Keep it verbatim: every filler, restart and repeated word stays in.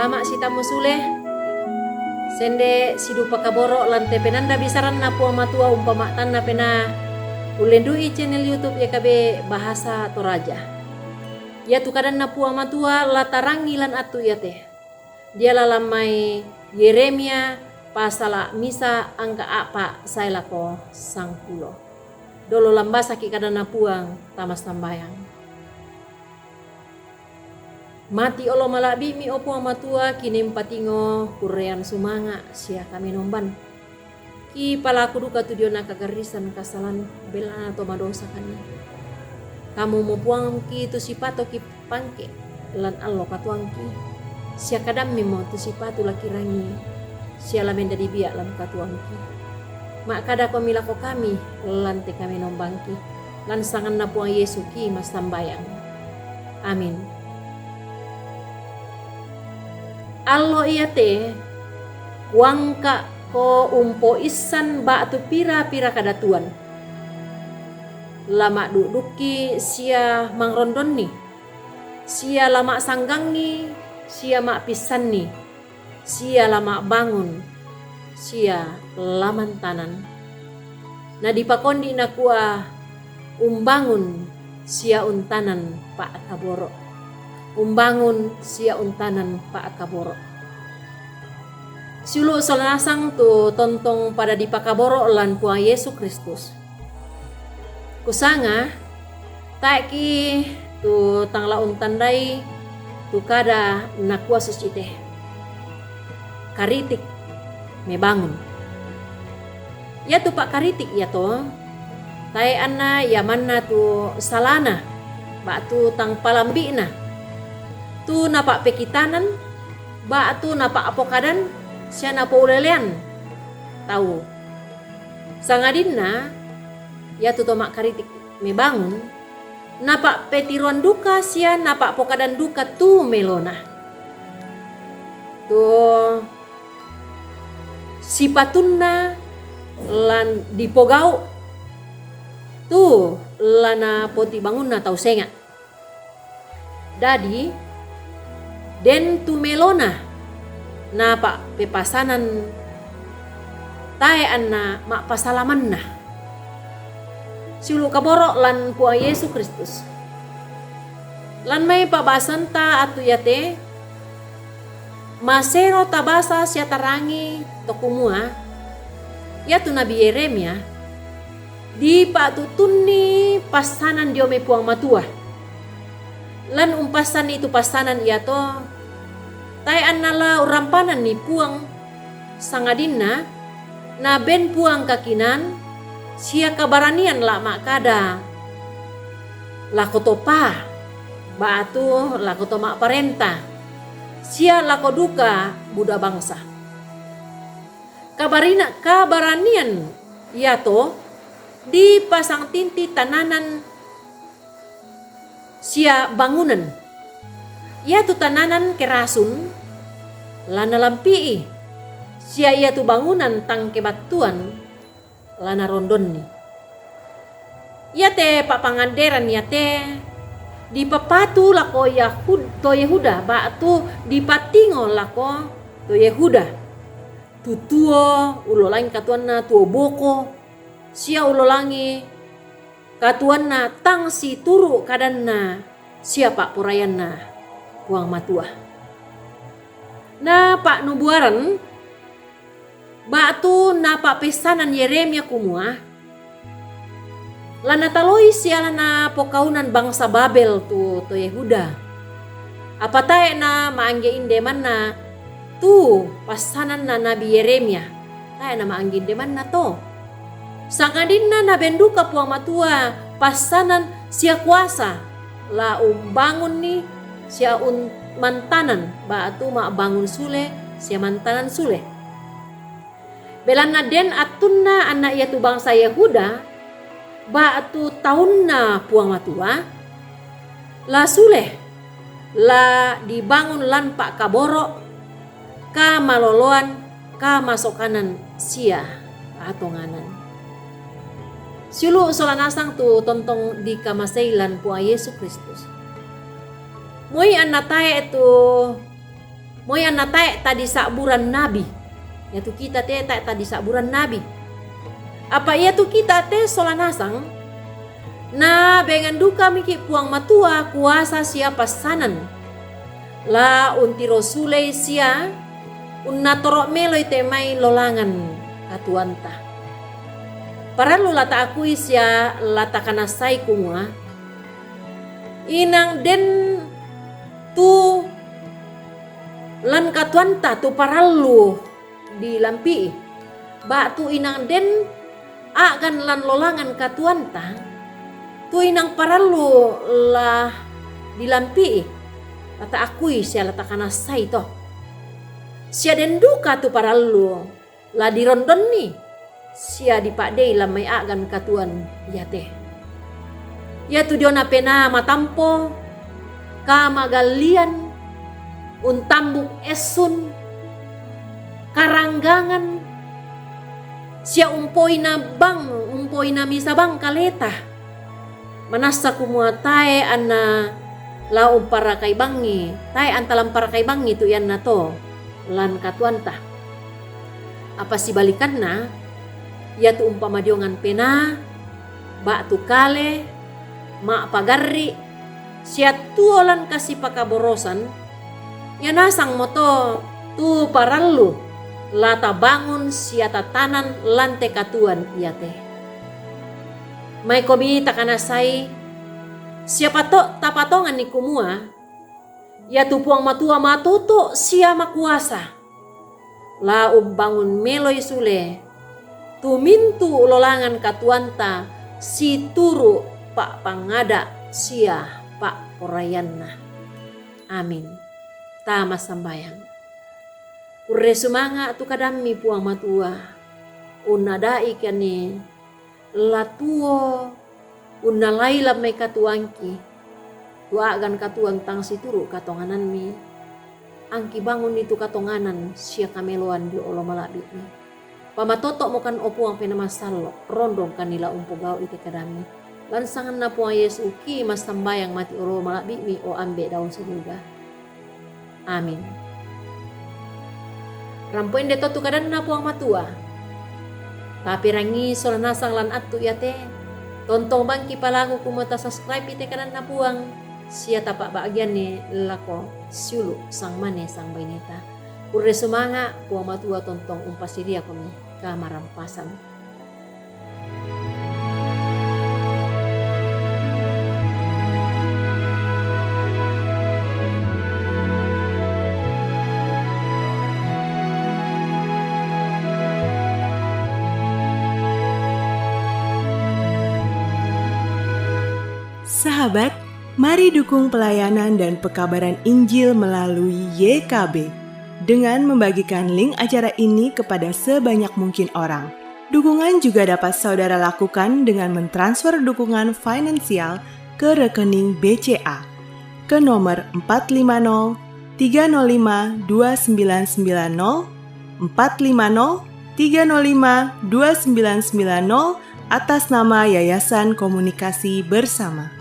Tama' sitamu sule, sende sidupa kaboro' lan te penanda bisaranna Puang Matua umpama' tanna penaa, ullendu'i channel YouTube Y K B Bahasa Toraja. Iatu kadanna Puang Matua la tarangi lan attu iate. Diala lan mai Yeremia pasala' misa angka a'pa' sae lako sangpulo. Dolo lambasaki' kadanna Puang, tama sambayang. Mati' olo mala'bi'mi, o Puang Matua, kinimpa tingo kurrean sumanga' sia kamenomban. Kipalaku duka tu diona kagarrisan kasalan, bellana to madosa kami. Kamumo Puangki tu sipato kipangke' lan allo katuoangki, sia kadammimo tu sipatu la kirangi, sia la mendadi bia' lan katuoangki. Ma'kadakomi lako kami lan te kamenombangki, lan sanganna Puang Yesu ki massambayang. Amin. Allo iate kuangka'ko umpoissan ba'tu pira-pira kadatuan. La ma'du'dukki sia mangrondonni, sia la ma'sanggangngi sia ma'pissanni, sia la ma'bangun sia la mantanan. Na dipakondi' nakua, umbangun sia untanan pa'kaboro'. Umbangun sia untanan pa'kaboro'. Siulu' sola nasang tu tontong pada dipakaboro' lan Puang Yesu Kristus. Kusanga, tae'ki tu tang la untandai tu kada nakua susite. Karitik mebangun. Iatu pa'karitik iato, tae' anna iamanna tu salana, ba'tu tang palambi'na, tu napa'pekitanan, ba'tu napa'pokadan sia napoulelean tau. Sangadinna iatu to ma'karitik mebangun, napa'petiroan duka sia napa'pokadan duka tu melona. Tu sipatunna lan dipogau', tu la napotibangunna tau senga'. Dadi, den tu melona napa'pepasanan tae' anna ma'pasalamanna. Siulu' kaboro' lan Puang Yesu Kristus. Lan mai pa'basanta attu iate, masero tabasa sia tarangi to kumua, iatu nabi Yeremia dipatutunni passanan dio mai Puang Matua. Lan umpassanni tu passanan iato, tae' anna la urrampananni Puang, sangadinna naben Puang kakinaan sia kabaranian la ma'kada lako to paa, ba'tu lako to ma'parenta, sia lako duka buda bangsa. Kabarina-, kabaranian iato dipasangtinti tananan sia bangunan. Iatu tananan kerasun la nalampi'i, sia iatu bangunan tang kebattuan la narondonni. Iate pa'panganderan iate dipapatu lako Yahud-, to Yehuda, ba'tu dipatingo lako to Yehuda. Tu tuo ullolangi katuoanna tuo boko, sia ullolangi katuoanna tang situru' kadanna sia pa'poraianna Puang Matua. Napa'nubuaran ba'tu napa'peissanan Yeremia kumua, la nataloi sia la napokaunan bangsa Babel tu to Yehuda. Apa tae' nama'angge indemanna tu passananna nabi Yeremia, tae' nama'angge indemanna to. Sangadinna naben duka Puang Matua passanan sia kuasa, la umbangunni sia un-, mantanan, ba'tu ma'bangun sule sia mantanan sule. Belanna den attunna anna iatu bangsa Yehuda, ba'tu taunna Puang Matua, la sule, la dibangun lan pa'kaboro', kamaloloan, kamasokanan sia atonganan. Siulu' sola nasang tu tontong dikamasei lan Puang Yesu Kristus. Moi anna tae' tu Moyan na tae' tadisa'buran nabi. Iatu kita te tae' tadisa'buran nabi. Apa iatu kita te sola nasang, na bengan duka miki' Puang Matua kuasa sia passanan. La untiro sulei sia unnatoro' meloi te mai lolangan katuoanta. Parallu la ta'akui sia la takanassai kumua, inang den tu lan katuoanta tu parallu dilampi'i, ba'tu inang den a'gan lan lolangan katuoanta tu inang parallu la dilampi'i, la ta'akui sia la takanassai to. Sia den duka tu parallu la dirondonni sia dipa'dei lan mai a'gan katuoan iate. Iatu diona penaa matampo, kamagallian, untambuk essun, karanggangan, sia umpoina bang, umpoina misa bang kaleta. Manassa kumua tae' anna la umparakai bangngi, tae' anta la umparakai bangngi tu iannato lan katuoanta. Apa sibalikanna, iatu umpamadiongan penaa, ba'tu kale, ma'pagarri', sia tuo lan kasipakaborosan, ia nasang moto tu parallu la tabangun sia tatanan lan te katuoan iate. Maikomi takanassai sia pato-, tapatonganni kumua, iatu Puang Matua matoto' sia makuasa, la umbangun meloi sule tu mintu' lolangan katuoanta situru' pa'pangada' sia pa'poraianna. Amin. Tama sambayang. Kurre sumanga' tu kadammi, Puang Matua, unnada'i kani la tuo unnalai lan mai katuoangki, tu a'gan katuoan tang situru' katonganammi, angki bangunni tu katonganan sia kameloan dio olo mala'bi'mi. Pamatoto'mokan, o Puang Penaa Masallo', rondongkanni la umpogau'i te kadammi. Lan sanganna Puang Yesu ki massambayang mati' olo mala'bi'mi, o Ambe' Daung Suruga. Amin. Rampo inde to tu kadanna Puang Matua. Taperangii sola nasang lan attu iate. Tontong bangki palaku kumua tasubscribe te kadanna Puang, sia tapa'ba'gianni lako siulu' sangmane sangbaineta. Kurre sumanga', Puang Matua tontong umpasiriakomi kamarampasan. Sahabat, mari dukung pelayanan dan pekabaran Injil melalui Y K B dengan membagikan link acara ini kepada sebanyak mungkin orang. Dukungan juga dapat saudara lakukan dengan mentransfer dukungan finansial ke rekening B C A ke nomor empat lima nol tiga nol lima dua sembilan sembilan nol, empat lima nol tiga nol lima dua sembilan sembilan nol, atas nama Yayasan Komunikasi Bersama.